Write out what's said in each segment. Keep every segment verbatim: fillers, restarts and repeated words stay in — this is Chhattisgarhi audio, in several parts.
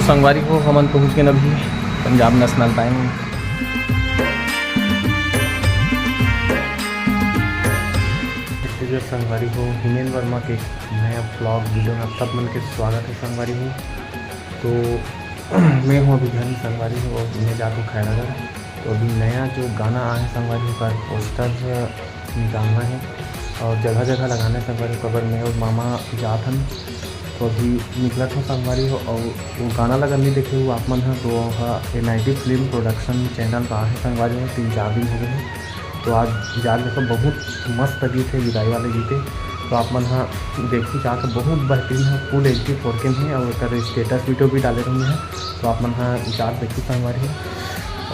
संगवारी हो, हमन पहुँच गेन अभी पंजाब नेशनल बैंक। छत्तीसगढ़ संगवारी हो, हिमेन वर्मा के नया vlog video में आप सब मन के स्वागत है संगवारी हो। तो मैं हूँ अभी घर में संगवारी हो, और मैं जात हूँ खैरागढ़। तो अभी नया जो गाना आए हे संगवारी हो, ओकर पोस्टर निकालना है और जगह जगह लगाना है संगवारी हो, काबर मैं और मामा जात हन। तो अभी निकलत हो संगवारी हो, और वो गाना ला अगर नहीं देखे हो आप मन ह, तो N I D film production channel पर आहे संगवारी हो, तीन चार दिन हो गए हैं। तो आज जाके देखो, बहुत मस्त गीत है, विदाई वाले गीत है। तो आप मन ह देखू जाके, बहुत बेहतरीन है, फुल एच डी फोर के में है, और एकर स्टेटस वीडियो भी डाले रहूँगे हैं। तो आप मन ह जाके देखू संगवारी हो,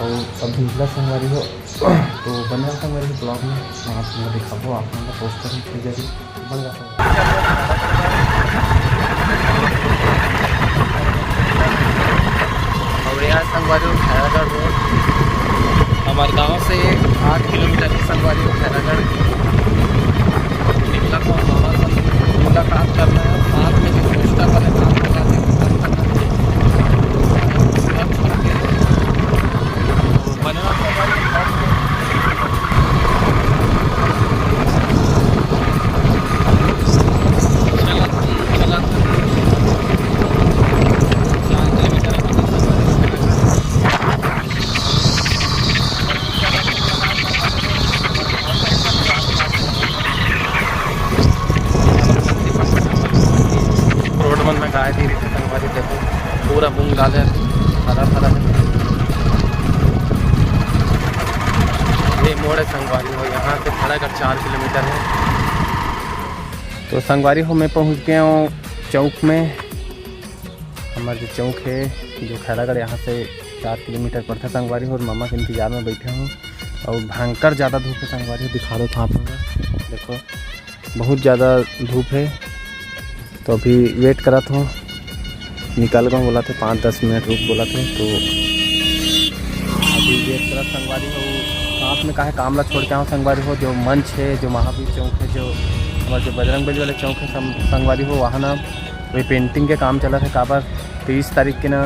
और अब निकला संगवारी हो। तो बने रहा संगवारी हो vlog में, आप मन दिखाबो, आप मन का पोस्टर भी जरूर बन रहा। और यहाँ संगवारी हो खैरागढ़ रोड, हमारे गांव से आठ किलोमीटर है संगवारी हो खैरागढ़। निकला तो मामा से मुलाकात करना है, साथ में जो पोस्टर वाले काम हो रहा है, खत्म करना है। सब छोड़ के बने रहा संगवारी हो। रोड मन में गाय दे रही थी संगवारी, देखो पूरा मूंग डाले हरा भरा है। ये मोड़ है संगवारी हो, यहाँ से खैरागढ़ चार किलोमीटर है। तो संगवारी हो, मैं पहुँच गया हूँ चौक में। हमार जो चौक है, जो खैरागढ़, यहाँ से चार किलोमीटर पड़ता संगवारी हो, और मामा के इंतजार में बैठे हूँ। और भयंकर ज़्यादा धूप है संगवारी हो, दिखा दो था आप लोग, देखो बहुत ज़्यादा धूप है। तो अभी वेट करत हूँ, निकल गए बोला थे, पाँच दस मिनट रुक बोला थे। तो अभी वेट करत संगवारी हो, साथ में काहे काम ला छोड़ के आओ संगवारी हो। जो मंच है, जो महावीर चौक है, जो हमारे जो बजरंग बली वाले चौक है सं-, संगवारी हो, वहाँ ना वही पेंटिंग के काम चलत है। काबर तेईस तारीख के ना,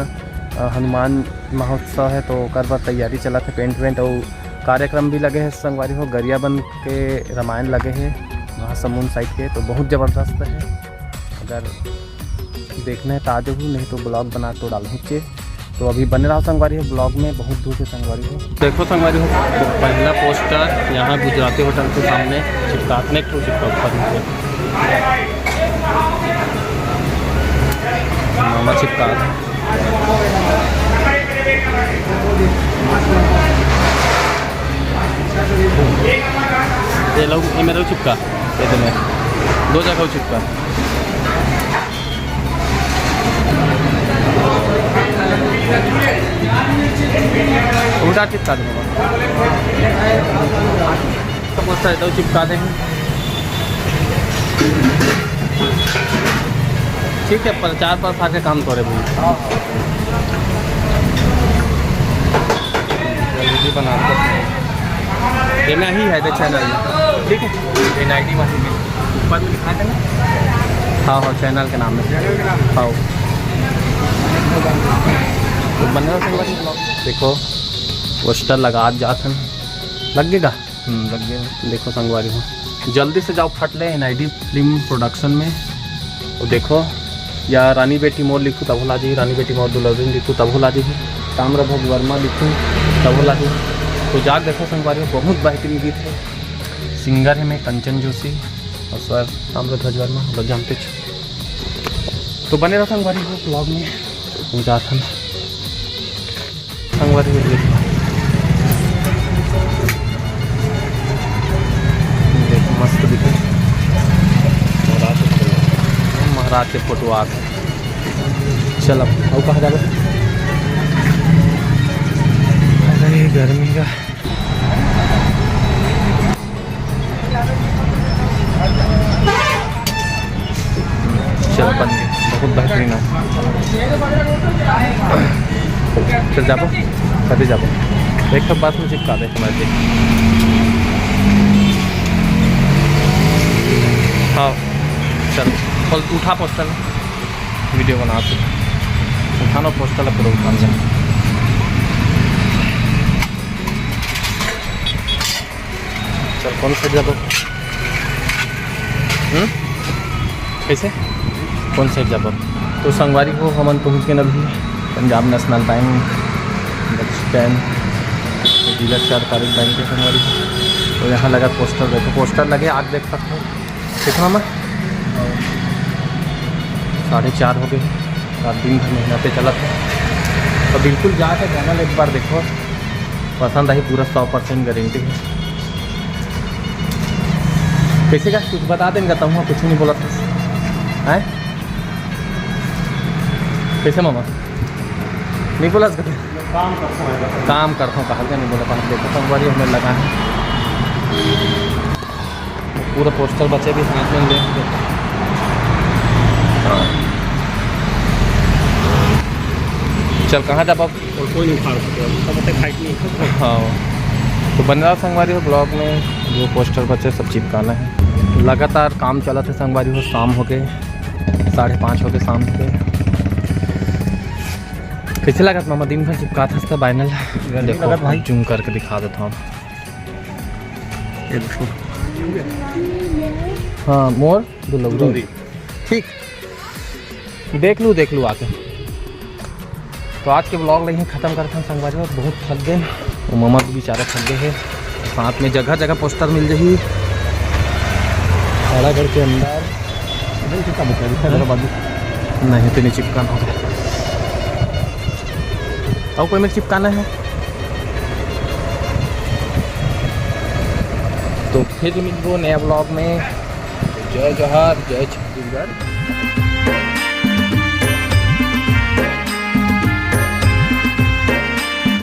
अ, हनुमान महोत्सव है, तो ओकर बर तैयारी चलत है, पेंट वेंट और कार्यक्रम भी लगे है संगवारी हो। गरियाबंद के रामायण लगे है महासमुंद साइड के, तो बहुत जबरदस्त है। अगर देखना है तो आ जाओ, नहीं तो vlog बना तो डालहूँ चे। तो अभी बने रहो संगवारी हो vlog में, बहुत दूर से संगवारी हो। देखो संगवारी हो, पहला पोस्टर यहाँ गुजराती होटल के सामने चिपका, नेक्स्ट चिपका ऊपर नीचे। मामा चिपका। ये लो, ये मेरे को चिपका, ये तो मैं दो जगह चिपका। उल्टा चिपका दे बाबा। तो बहुत सारे तो चिपका दे हैं। ठीक है, पर चार पाँच आके काम करे भाई। वीडियो बना दो। ये मैं ही है देख चैनल में, ठीक है? एन आई डी वाली में ऊपर में लिखा है ना? हाँ, हाँ, चैनल के नाम में। हाँ। तो बने रहो संगवारी vlog। देखो, पोस्टर लगा जात हन। लग गेगा? हम्म, लग गया। देखो संगवारी हो, जल्दी से जाओ फट ले N I D film production में। और देखो, या रानी बेटी मोर लिखू तभो लाजी, रानी बेटी मोर दुलारी लिखू तभो लाजी, ताम्रध्वज वर्मा लिखू तभो लाजी। तो जाके देखो संगवारी हो, बहुत बेहतरीन गीत है। सिंगर है मैं कंचन जोशी और स्वर ताम्रध्वज वर्मा, हम लोग जानते छो। तो बने रहो संगवारी हो vlog में, हम जात हन। संगवारी हो, देखो। देखो, मस्त दिखे। महाराज के फोटो, महाराज के फोटो आ गए। चल, अब, अब कहाँ जाबे? अरे, गर्मी का। चल, बन गए, बहुत बेहतरीन है। चल, जाबो, कभी जाबो। एक ठो बस में चिपका दे तुम्हारे। हाँ, चल, खोल, उठा पोस्टर, वीडियो बना तू। उठाना पोस्टर ला पूरा उठान जाना। चल, कौन साइड जाबो? हम्म? कैसे? कौन साइड जाबो? तो संगवारी हो, हमन पहुँच गए अभी Punjab national bank bus stand, जिला सहकारी बैंक के संगवारी हो। तो यहाँ लगा पोस्टर, देखो पोस्टर लगे, आग देख सकते हो। कितना में? साढ़े चार हो गए। रात दिन भर मेहनत चलत है। तो बिल्कुल जाके जाना एक बार देखो, पसंद आई, पूरा सौ परसेंट गारंटी है। कैसे का कुछ बता देंगे, तब कुछ नहीं बोला था। हैं? कैसे मामा? नहीं बोला था। काम करता हूँ, काम करता हूँ, कहा नहीं बोला था। देखो, संगवारी हमें लगा है। पूरा पोस्टर बचे भी हाथ में ले। हाँ। चल, कहाँ जाबो अब? और कोई नहीं उखाड़ सकता, सब होते खाई नहीं। हाँ, तो बने रहो संगवारी हो ब्लॉग में। जो पोस्टर बचे सब चिपकाना है। लगातार काम चलत है संगवारी हो, शाम हो गए, साढ़े पाँच हो गए शाम के। कैसे लागत मामा, दिन भर चिपकात हस त बाइनल? गर्मी देखो, लगत भाई। जूम करके दिखा देता हूँ। ये देखो। हाँ, मोर दुलौरी। दुलौरी। ठीक, देख लू, देख लू आके। तो आज के ब्लॉग ला यहीं खत्म करथन संगवारी हो, बहुत थक गए। वो मामा भी बेचारा थक गए है। साथ में जगह जगह पोस्टर मिल जाही खड़ागढ़ के अंदर। नहीं, तो नहीं चिपकाना होगा। और कोई में चिपकाना है तो फिर मिलबो नया ब्लॉग में। जय जोहार, जय छत्तीसगढ़।